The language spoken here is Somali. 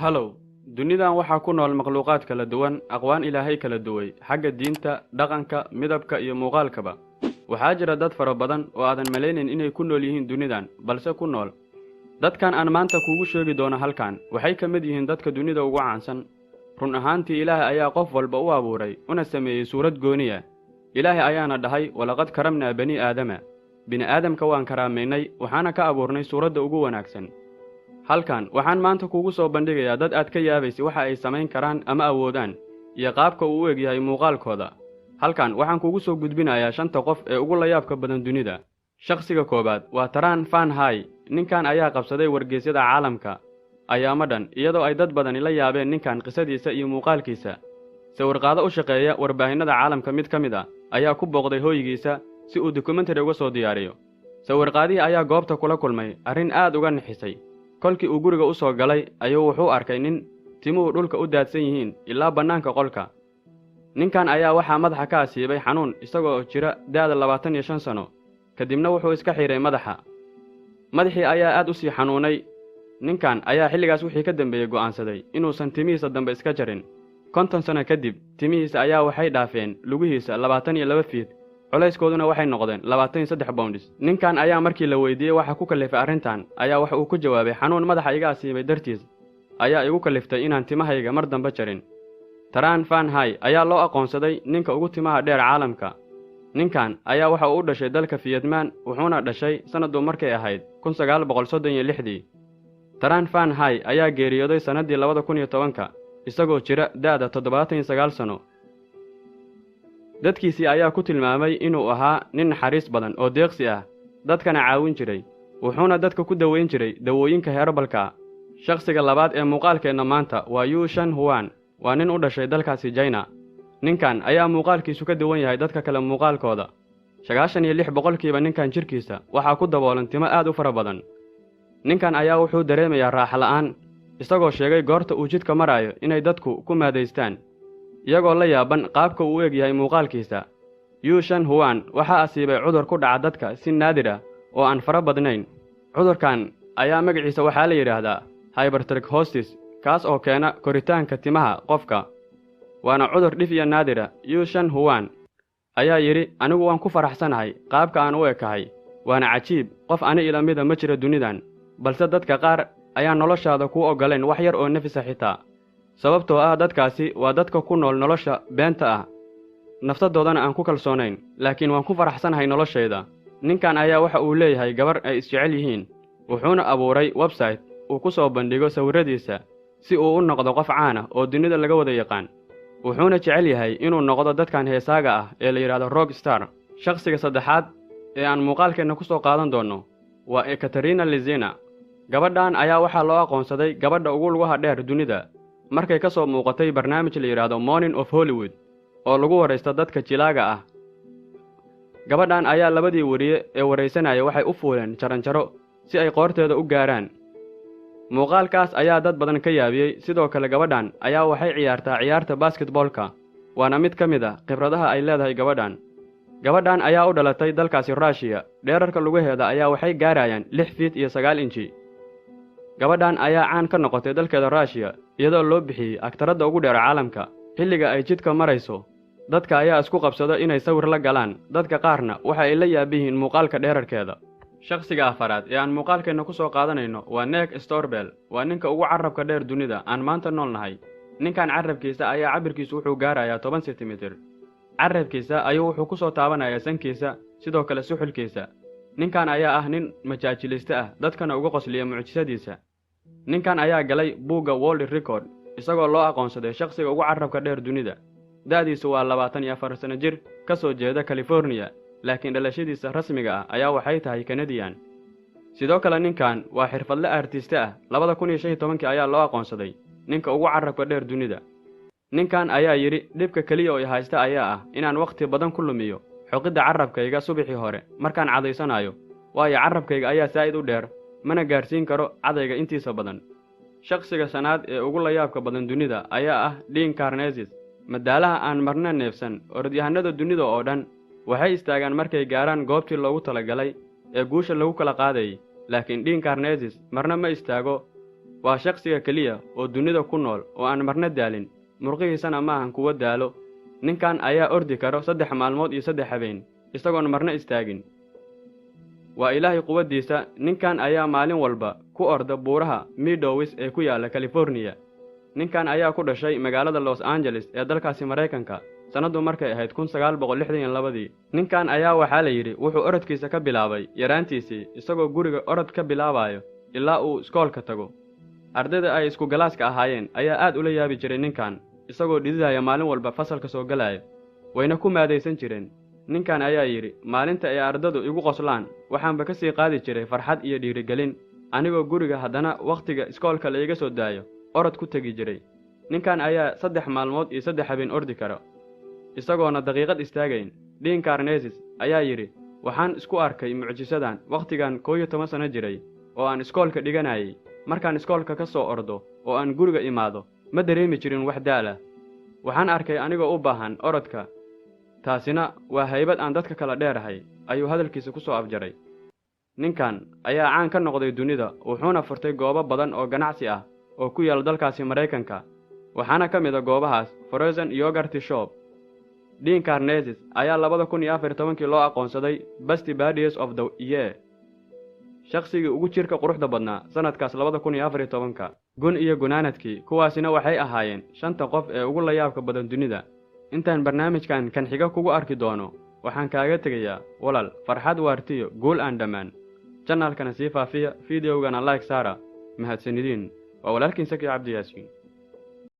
Halow, dunidan waxaa ku nool makhluuqaad kala duwan, aqwaan Ilaahay kala duway xagga diinta, dhaqanka, midabka iyo muuqaalkaba. Waxaa jira dad fara badan oo aadan malaynayn inay ku nool yihiin dunidan, balse ku nool. Dadkan aan maanta kuugu sheegi doono halkan waxay ka mid yihiin dadka dunida ugu caansan. Run ahaantii, Ilaahay ayaa qof walba u abuuray una sameeyey suurad gooniya. Ilaahay ayaana dhahay: "Walaqad karamnaa bani Aadama." Bini'aadamka waan karaamaynay, waxaana ka abuurnay suuradda ugu wanaagsan. Halkan waxaan maanta kuugu soo bandhigayaa dad aad ka yaabaysa waxa ay samayn karaan ama awoodaan iyo qaabka uu u eg yahay muuqaalkooda. Halkan waxaan kuugu soo gudbinayaa shanta qof ee ugu layaabka badan dunida. Shakhsiga koowaad waa Taran Van Hay. Ninkan ayaa qabsaday wargeysyada caalamka ayaamo dhan, iyadoo ay dad badani la yaabeen ninkan qisadiisa iyo muuqaalkiisa. Sawirqaado u shaqeeya warbaahinnada caalamka mid ka mid ah ayaa ku booqday hooygiisa si uu dokumentary uga soo diyaariyo. Sawirqaadihii ayaa goobta kula kulmay arrin aad uga nixisay. Kolkii uu guriga u soo galay ayuu wuxuu arkay nin timuhu dhulka u daadsan yihiin ilaa bannaanka qolka. Ninkan ayaa waxaa madaxa ka asiibay xanuun isagoo jira da'da 25 sano. Kadibna wuxuu iska xiidhay madaxa. Madaxii ayaa aad u sii xanuunay. Ninkan ayaa xilligaas wixii ka dambeeyey go'aansaday inuusan timihiisa dambe iska jarin. 50 sano kadib, timihiisa ayaa waxay dhaafeen lugihiisa 22 feet, culayskooduna waxay noqdeen 23 pounds. Ninkan ayaa markii la weydiiyey waxa ku kallifay arrintan ayaa waxa uu ku jawaabay: "Xanuun madaxa iga asiibay dartiis ayaa igu kalliftay inaan timahayga mar dambe jarin." Taran Van Hay ayaa loo aqoonsaday ninka ugu timaha dheer caalamka. Ninkan ayaa waxa uu u dhashay dalka Fiyetmaan, wuxuuna dhashay sannadu markay ahayd 1936-dii. Taran Van Hay ayaa geeriyooday sannaddii 2010-ka isagoo jira da'da 79 sano. Dadkiisii ayaa ku tilmaamay inuu ahaa nin naxariis badan oo deeqsi ah, dadkana caawin jiray, wuxuuna dadka ku daweyn jiray dawooyinka heerbalka. Shakhsiga labaad ee muuqaalkeenna maanta waa Yu Shan Huwan. Waa nin u dhashay dalkaasi China. Ninkan ayaa muuqaalkiisu ka duwan yahay dadka kale muuqaalkooda. 96% ninkan jidhkiisa waxaa ku daboolan timo aad u fara badan. Ninkan ayaa wuxuu dareemayaa raaxo la'aan, isagoo sheegay goorta uu jidka maraayo inay dadku ku maadaystaan, iyagoo la yaaban qaabka uu u eg yahay muuqaalkiisa. Yu Shan Huwan waxaa asiibay cudur ku dhaca dadka si naadir ah oo aan fara badnayn. Cudurkan ayaa magaciisa waxaa la yidhaahdaa hypertrichosis, kaas oo keena koritaanka timaha qofka, waana cudur dhif iyo naadira. Yu Shan Huwan ayaa yidhi: "Anigu waan ku faraxsanahay qaabka aan u ekahay, waana cajiib. Qof ani ila mida ma jira dunidan." Balse dadka qaar ayaan noloshaada kuu oggolayn wax yar oo nafisa xitaa, sababtoo ah dadkaasi waa dadka ku nool nolosha beenta ah, naftadoodana aan ku kalsoonayn. Laakiin waan ku faraxsanahay noloshayda. Ninkan ayaa waxa uu leeyahay gabar ay isjecel yihiin, wuxuuna abuuray website uu ku soo bandhigo sawirradiisa si uu u noqdo qof caan ah oo dunida laga wada yaqaan, wuxuuna jecel yahay inuu noqdo dadkan heesaaga ah ee la yidhahdo rock star. Shakhsiga saddexaad ee aan muuqaalkeenna ku soo qaadan doonno waa Ekaterina Lizina. Gabadhan ayaa waxaa loo aqoonsaday gabadha ugu lugaha dheer dunida markay ka soo muuqatay barnaamij la yidhaahdo Morning of Hollywood oo lagu waraysto dadka jilaaga ah. Gabadhan ayaa labadii weriye ee waraysanaya waxay u fuuleen jaranjaro si ay qoorteeda u gaaraan. Muuqaalkaas ayaa dad badan ka yaabiyey. Sidoo kale, gabadhan ayaa waxay ciyaartaa ciyaarta basketballka, waana mid ka mid ah khibradaha ay leedahay gabadhan. Gabadhan ayaa u dhalatay dalkaasi Ruushiya. Dheerarka lugaheeda ayaa waxay gaarayaan 6 feet iyo 9 inji. Gabadhan ayaa caan ka noqotay dalkeeda Ruushiya, iyadoo loo bixiyey aktaradda ugu dheer caalamka. Xilliga ay jidka marayso, dadka ayaa isku qabsada inay sawir la galaan. Dadka qaarna waxa ay la yaaban yihiin muuqaalka dheerarkeeda. Shakhsiga afaraad ee aan muuqaalkeenna ku soo qaadanayno waa Nick Storbel. Waa ninka ugu carabka dheer dunida aan maanta nool nahay. Ninkan carabkiisa ayaa cabirkiisu wuxuu gaarayaa 10 sentimitir. Carabkiisa ayuu wuxuu ku soo taabanayaa sankiisa, sidoo kale suxulkiisa. Ninkan ayaa ah nin majaajiliste ah, dadkana uga qosliya mucjisadiisa. Ninkan ayaa galay buugga World Record, isagoo loo aqoonsaday shakhsiga ugu carabka dheer dunida. Da'diisu waa 24 sano jir, ka soo jeeda Californiya, laakiin dhalashadiisa rasmiga ah ayaa waxay tahay Canadian. Sidoo kale, ninkan waa xirfadle artiste ah. 2015-kii ayaa loo aqoonsaday ninka ugu carabka dheer dunida. Ninkan ayaa yidhi: "Dhibka keliya oo i haysta ayaa ah inaan wakhti badan ku lumiyo xoqidda carabkayga subaxii hore markaan cadaysanayo, waayo carabkayga ayaa saa'id u dheer, mana gaadhsiin karo cadayga intiisa badan." Shakhsiga shanaad ee ugu layaabka badan dunida ayaa ah Dean Karnazes, madaalaha aan marna neefsan. Orodyahanada dunida oo dhan waxay istaagaan markay gaarhaan goobtii loogu talagalay ee guusha lagu kala qaadayay, laakiin Dean Karnazes marna ma istaago. Waa shakhsiga keliya oo dunida ku nool oo aan marna daalin, murqihiisana ma ahan kuwo daalo. Ninkan ayaa ordi karo 3 maalmood iyo 3 habeen isagoon marna istaagin. Waa Ilaahay quwaddiisa. Ninkan ayaa maalin walba ku orda buuraha Meadows ee ku yaalla California. Ninkan ayaa ku dhashay magaalada Los Angeles ee dalkaasi Maraykanka sannaddu markay ahayd 1962. Ninkan ayaa waxaa la yidhi wuxuu orodkiisa ka bilaabay yaraantiisii, isagoo guriga orod ka bilaabayo ilaa uu iskoolka tago. Ardayda ay isku galaaska ahaayeen ayaa aad ula yaabi jiray ninkan, isagoo dhididaya maalin walba fasalka soo galaayo, wayna ku maadaysan jireen. Ninkan ayaa yidhi, maalinta ay ardadu igu qoslaan waxaanba ka sii qaadi jiray farxad iyo dhiirigelin, anigoo guriga haddana wakhtiga iskoolka la iga soo daayo orod ku tegi jiray. Ninkan ayaa 3 maalmood iyo 3 habeen ordi kara isagoona daqiiqad istaagayn. Dean Karnazes ayaa yidhi, waxaan isku arkay mucjisadan wakhtigan 11 sano jiray oo aan iskoolka dhiganayay. Markaan iskoolka ka soo ordo oo aan guriga imaado ma dareemi jirin wax daal ah. Waxaan arkay anigoo u baahan orodka, taasina waa haybad aan dadka kala dheerahay, ayuu hadalkiisa ku soo afjaray. Ninkan ayaa caan ka noqday dunida, wuxuuna furtay goobo badan oo ganacsi ah oo ku yaal dalkaasi Maraykanka, waxaana ka mid a goobahaas Frozen Yogurt Shop. Dean Karnazes ayaa 2014 loo aqoonsaday Best Bodies of the Year, shakhsigii ugu jirka quruxda badnaa sannadkaas 2014. Gun iyo gunaanadkii, kuwaasina waxay ahaayeen 5ta qof ee ugu layaabka badan dunida. Intaan barnaamijkan kan xiga kugu arki doono, waxaan kaaga tegayaa walaal farxad waartiyo guul aan dhammaan. Channelkana sii faafiya, videogana like saara. Mahadsanidin. Waa walaalkiin Saki Cabdi Yaasiin.